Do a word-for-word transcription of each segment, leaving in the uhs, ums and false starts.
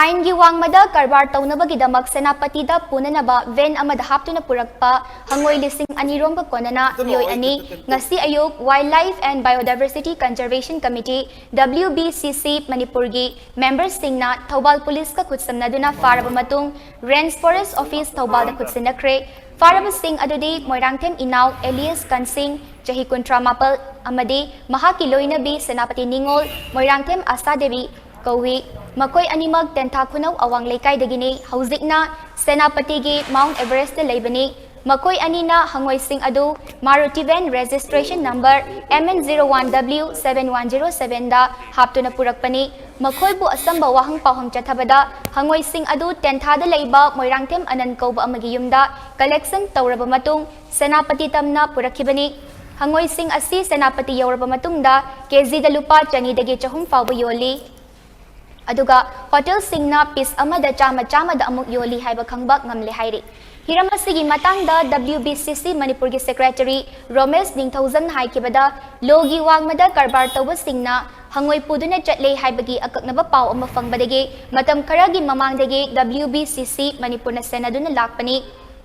ꯑꯥꯏꯟꯒꯤ ꯋꯥꯡꯃꯗ ꯀꯔꯕꯥꯔ ꯇꯧꯅꯕꯒꯤꯗꯃꯛ ꯁꯦꯅꯥꯄꯇꯤꯗ ꯄꯨꯅꯅꯕ ꯚꯦꯟ ꯑꯃꯗ ꯍꯥꯞꯇꯨꯅ ꯄꯨꯔꯛꯄ ꯍꯪꯉꯣꯏ ꯂꯤꯁꯤꯡ ꯑꯅꯤ ꯔꯣꯝꯒ ꯀꯣꯟꯅꯅ ꯃꯤꯑꯣꯏ ꯑꯅꯤ ꯉꯁꯤ ꯑꯌꯨꯛ Wildlife and Biodiversity Conservation Committee, W B C C, ꯃꯅꯤꯄꯨꯔꯒꯤ ꯃꯦꯝꯕꯔꯁꯤꯡꯅ ꯊꯧꯕꯥꯜ ꯄꯨꯂꯤꯁꯀ ꯈꯨꯠꯁꯝꯅꯗꯨꯅ ꯐꯥꯔꯕ ꯃꯇꯨꯡ Range Forest Office ꯊꯧꯕꯥꯜꯗ ꯈꯨꯠꯁꯤꯟꯅꯈ꯭ꯔꯦ꯫ ꯐꯥꯔꯕꯁꯤꯡ ꯑꯗꯨꯗꯤ ꯃꯣꯏꯔꯥꯡꯊꯦꯝ ꯏꯅꯥꯎ ꯑꯦꯂꯤꯌꯁ ꯀꯟꯁꯤꯡ, ꯆꯍꯤ ꯀꯨꯟꯊ꯭ꯔꯥ ꯃꯥꯄꯜ, ꯑꯃꯗꯤ ꯃꯍꯥꯛꯀꯤ ꯂꯣꯏꯅꯕꯤ ꯁꯦꯅꯥꯄꯇꯤ ꯅꯤꯉꯣꯜ, ꯃꯣꯏꯔꯥꯡꯊꯦꯝ ꯑꯁꯥ ꯗꯦꯕꯤ ꯀꯧꯏ꯫ ꯃꯈꯣꯏ ꯑꯅꯤꯃꯛ ꯇꯦꯟꯊꯥ ꯈꯨꯅꯧ ꯑꯋꯥꯡ ꯂꯩꯀꯥꯏꯗꯒꯤꯅꯤ꯫ ꯍꯧꯖꯤꯛꯅ ꯁꯦꯅꯥꯄꯇꯤꯒꯤ Mount Everest ꯂꯩꯕꯅꯤ꯫ ꯃꯈꯣꯏ ꯑꯅꯤꯅ ꯍꯪꯉꯣꯏꯁꯤꯡ ꯑꯗꯨ Maruti van registration number M N zero one W seven one zero seven ꯗ ꯍꯥꯞꯇꯨꯅ ꯄꯨꯔꯛꯄꯅꯤ꯫ ꯃꯈꯣꯏꯕꯨ ꯑꯆꯝꯕ ꯋꯥꯍꯪ ꯄꯥꯎꯍꯪ ꯆꯠꯊꯕꯗ ꯍꯪꯉꯣꯏꯁꯤꯡ ꯑꯗꯨ ꯇꯦꯟꯊꯥꯗ ꯂꯩꯕ ꯃꯣꯏꯔꯥꯡꯊꯦꯝ ꯑꯅꯟ ꯀꯧꯕ ꯑꯃꯒꯤ ꯌꯨꯝꯗ collection ꯇꯧꯔꯕ ꯃꯇꯨꯡ ꯁꯦꯅꯥꯄꯇꯤ ꯇꯝꯅ ꯄꯨꯔꯛꯈꯤꯕꯅꯤ꯫ ꯍꯪꯉꯣꯏꯁꯤꯡ ꯑꯁꯤ ꯁꯦꯅꯥꯄꯇꯤ ꯌꯧꯔꯕ ꯃꯇꯨꯡꯗ ꯀꯦꯖꯤꯗ ꯂꯨꯄꯥ ꯆꯅꯤꯗꯒꯤ ꯆꯍꯨꯝ ꯐꯥꯎꯕ ꯌꯣꯜꯂꯤ꯫ ꯑꯗꯨꯒ ꯍꯣꯇꯦꯜꯁꯤꯡꯅ ꯄꯤꯁ ꯑꯃꯗ ꯆꯥꯝꯃ ꯆꯥꯝꯃꯗ ꯑꯃꯨꯛ ꯌꯣꯜꯂꯤ ꯍꯥꯏꯕ ꯈꯪꯕ ꯉꯝꯂꯦ ꯍꯥꯏꯔꯤ꯫ ꯍꯤꯔꯝ ꯑꯁꯤꯒꯤ ꯃꯇꯥꯡꯗ W B C C ꯃꯅꯤꯄꯨꯔꯒꯤ ꯁꯦꯀ꯭ꯔꯦꯇꯔꯤ ꯔꯣꯃꯦꯁ ꯅꯤꯡꯊꯧꯖꯝꯅ ꯍꯥꯏꯈꯤꯕꯗ, ꯂꯣꯒꯤ ꯋꯥꯡꯃꯗ ꯀꯔꯕꯥꯔ ꯇꯧꯕꯁꯤꯡꯅ ꯍꯪꯉꯣꯏ ꯄꯨꯗꯨꯅ ꯆꯠꯂꯦ ꯍꯥꯏꯕꯒꯤ ꯑꯀꯛꯅꯕ ꯄꯥꯎ ꯑꯃ ꯐꯪꯕꯗꯒꯤ ꯃꯇꯝ ꯈꯔꯒꯤ ꯃꯃꯥꯡꯗꯒꯤ W B C C ꯃꯅꯤꯄꯨꯔꯅ ꯁꯦꯟꯅꯗꯨꯅ ꯂꯥꯛꯄꯅꯤ꯫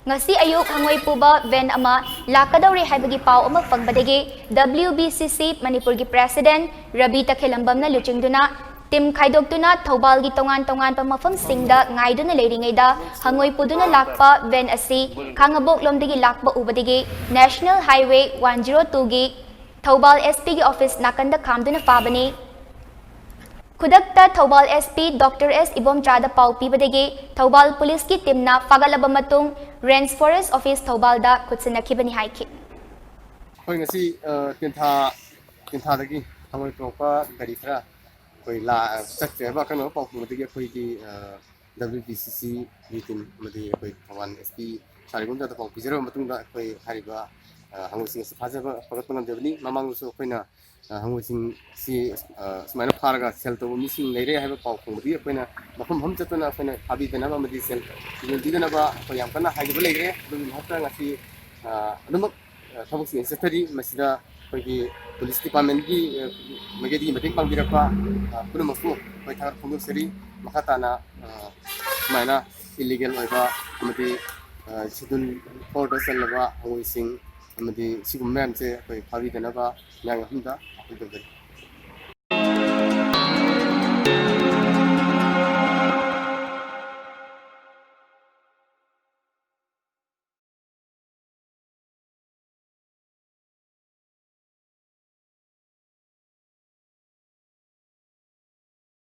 ꯉꯁꯤ ꯑꯌꯨꯛ ꯍꯪꯉꯣꯏ ꯄꯨꯕ ꯚꯦꯟ ꯑꯃ ꯂꯥꯛꯀꯗꯧꯔꯦ ꯍꯥꯏꯕꯒꯤ ꯄꯥꯎ ꯑꯃ ꯐꯪꯕꯗꯒꯤ W B C C ꯃꯅꯤꯄꯨꯔꯒꯤ ꯄ꯭ꯔꯦꯁꯤꯗꯦꯟꯠ ꯔꯕꯤ ꯇꯈꯦꯂꯝꯕꯝꯅ ꯂꯨꯆꯤꯡꯗꯨꯅ ꯇꯤꯝ ꯈꯥꯏꯗꯣꯛꯇꯨꯅ ꯊꯧꯕꯥꯜꯒꯤ ꯇꯣꯉꯥꯟ ꯇꯣꯉꯥꯟꯕ ꯃꯐꯝꯁꯤꯡꯗ ꯉꯥꯏꯗꯨꯅ ꯂꯩꯔꯤꯉꯩꯗ ꯍꯪꯉꯣꯏ ꯄꯨꯗꯨꯅ ꯂꯥꯛꯄ ꯚꯦꯟ ꯑꯁꯤ ꯈꯥꯉꯕꯣꯛꯂꯣꯝꯗꯒꯤ ꯂꯥꯛꯄ ꯎꯕꯗꯒꯤ National Highway one zero two ꯒꯤ ꯊꯧꯕꯥꯜ S P ꯒꯤ ꯑꯣꯐꯤꯁ ꯅꯥꯀꯟꯗ ꯈꯥꯝꯗꯨꯅ ꯐꯥꯕꯅꯤ꯫ ꯈꯨꯗꯛꯇ Thoubal S P Doctor S ꯏꯕꯣꯝꯆꯥꯗ ꯄꯥꯎ ꯄꯤꯕꯗꯒꯤ ꯊꯧꯕꯥꯜ ꯄꯨꯂꯤꯁꯀꯤ ꯇꯤꯝꯅ ꯐꯥꯒꯠꯂꯕ ꯃꯇꯨꯡ Range Forest Office ꯊꯧꯕꯥꯜꯗ ꯈꯨꯠꯁꯤꯟꯅꯈꯤꯕꯅꯤ ꯍꯥꯏꯈꯤ꯫ ꯑꯩꯈꯣꯏ ꯉꯁꯤ, ꯑ, ꯇꯦꯟꯊꯥ, ꯇꯦꯟꯊꯥꯗꯒꯤ ꯍꯪꯉꯣꯏ ꯄꯨꯔꯛꯄ ꯒꯥꯔꯤ ꯈꯔ ꯑꯩꯈꯣꯏ ꯂꯥ-, ꯆꯠꯈ꯭ꯔꯦ ꯍꯥꯏꯕ ꯑꯀꯛꯅꯕ ꯄꯥꯎ ꯐꯪꯕꯗꯒꯤ ꯑꯩꯈꯣꯏꯒꯤ, ꯑ, W B C C ꯒꯤ ꯇꯤꯝ ꯑꯃꯗꯤ ꯑꯩꯈꯣꯏ ꯊꯧꯕꯥꯜ S P ꯁꯥꯔ ꯏꯕꯣꯝꯆꯥꯗ ꯄꯥꯎ ꯄꯤꯖꯔꯕ ꯃꯇꯨꯡꯗ ꯑꯩꯈꯣꯏ ꯍꯥꯏꯔꯤꯕ, ꯑ, ꯍꯪꯉꯣꯏꯁꯤꯡ ꯑꯁꯤ ꯐꯥꯖꯕ ꯐꯒꯠꯄ ꯉꯝꯖꯕꯅꯤ꯫ ꯃꯃꯥꯡꯗꯁꯨ ꯑꯩꯈꯣꯏꯅ, ꯑ, ꯍꯪꯉꯣꯏꯁꯤꯡꯁꯤ, ꯑ, ꯁꯨꯃꯥꯏꯅ ꯐꯥꯔꯒ ꯁꯦꯜ ꯇꯧꯕ ꯃꯤꯁꯤꯡ ꯂꯩꯔꯦ ꯍꯥꯏꯕ ꯄꯥꯎ ꯐꯪꯕꯗꯒꯤ ꯑꯩꯈꯣꯏꯅ ꯃꯐꯝ ꯃꯐꯝ ꯆꯠꯇꯨꯅ ꯑꯩꯈꯣꯏꯅ ꯐꯥꯕꯤꯗꯅꯕ ꯑꯃꯗꯤ ꯁꯦꯜ ꯌꯣꯟꯕꯤꯗꯅꯕ ꯑꯩꯈꯣꯏ ꯌꯥꯝ ꯀꯟꯅ ꯍꯥꯏꯖꯕ ꯂꯩꯈ꯭ꯔꯦ꯫ ꯑꯗꯨꯒꯤ ꯃꯍꯨꯠꯇ ꯉꯁꯤ, ꯑ, ꯑꯗꯨꯃꯛ, ꯑ, ꯊꯕꯛꯁꯤꯡ ꯑꯁꯤ ꯆꯠꯊꯔꯤ꯫ ꯃꯁꯤꯗ ꯑꯩꯈꯣꯏꯒꯤ ꯄꯨꯂꯤꯁ ꯗꯤꯄꯥꯔꯠꯃꯦꯟꯒꯤ, ꯑ, ꯃꯥꯏꯀꯩꯗꯒꯤ ꯃꯇꯦꯡ ꯄꯥꯡꯕꯤꯔꯛꯄ, ꯑ, ꯄꯨꯝꯅꯃꯛꯄꯨ ꯑꯩꯈꯣꯏ ꯊꯥꯒꯠ ꯐꯣꯡꯗꯣꯛꯆꯔꯤ꯫ ꯃꯈꯥ ꯇꯥꯅ ꯁꯨꯃꯥꯏꯅ ꯏꯂꯤꯒꯦꯜ ꯑꯣꯏꯕ ꯑꯃꯗꯤ ꯁꯦꯗꯨꯜ ꯐꯣꯔꯗ ꯆꯜꯂꯕ ꯍꯪꯉꯣꯏꯁꯤꯡ ꯑꯃꯗꯤ ꯁꯤꯒꯨꯝꯕ ꯃꯌꯥꯝꯁꯦ ꯑꯩꯈꯣꯏ ꯐꯥꯕꯤꯗꯅꯕ ꯃꯌꯥꯝꯒꯤ ꯃꯐꯝꯗ ꯑꯩꯈꯣꯏ ꯇꯧꯖꯔꯤ꯫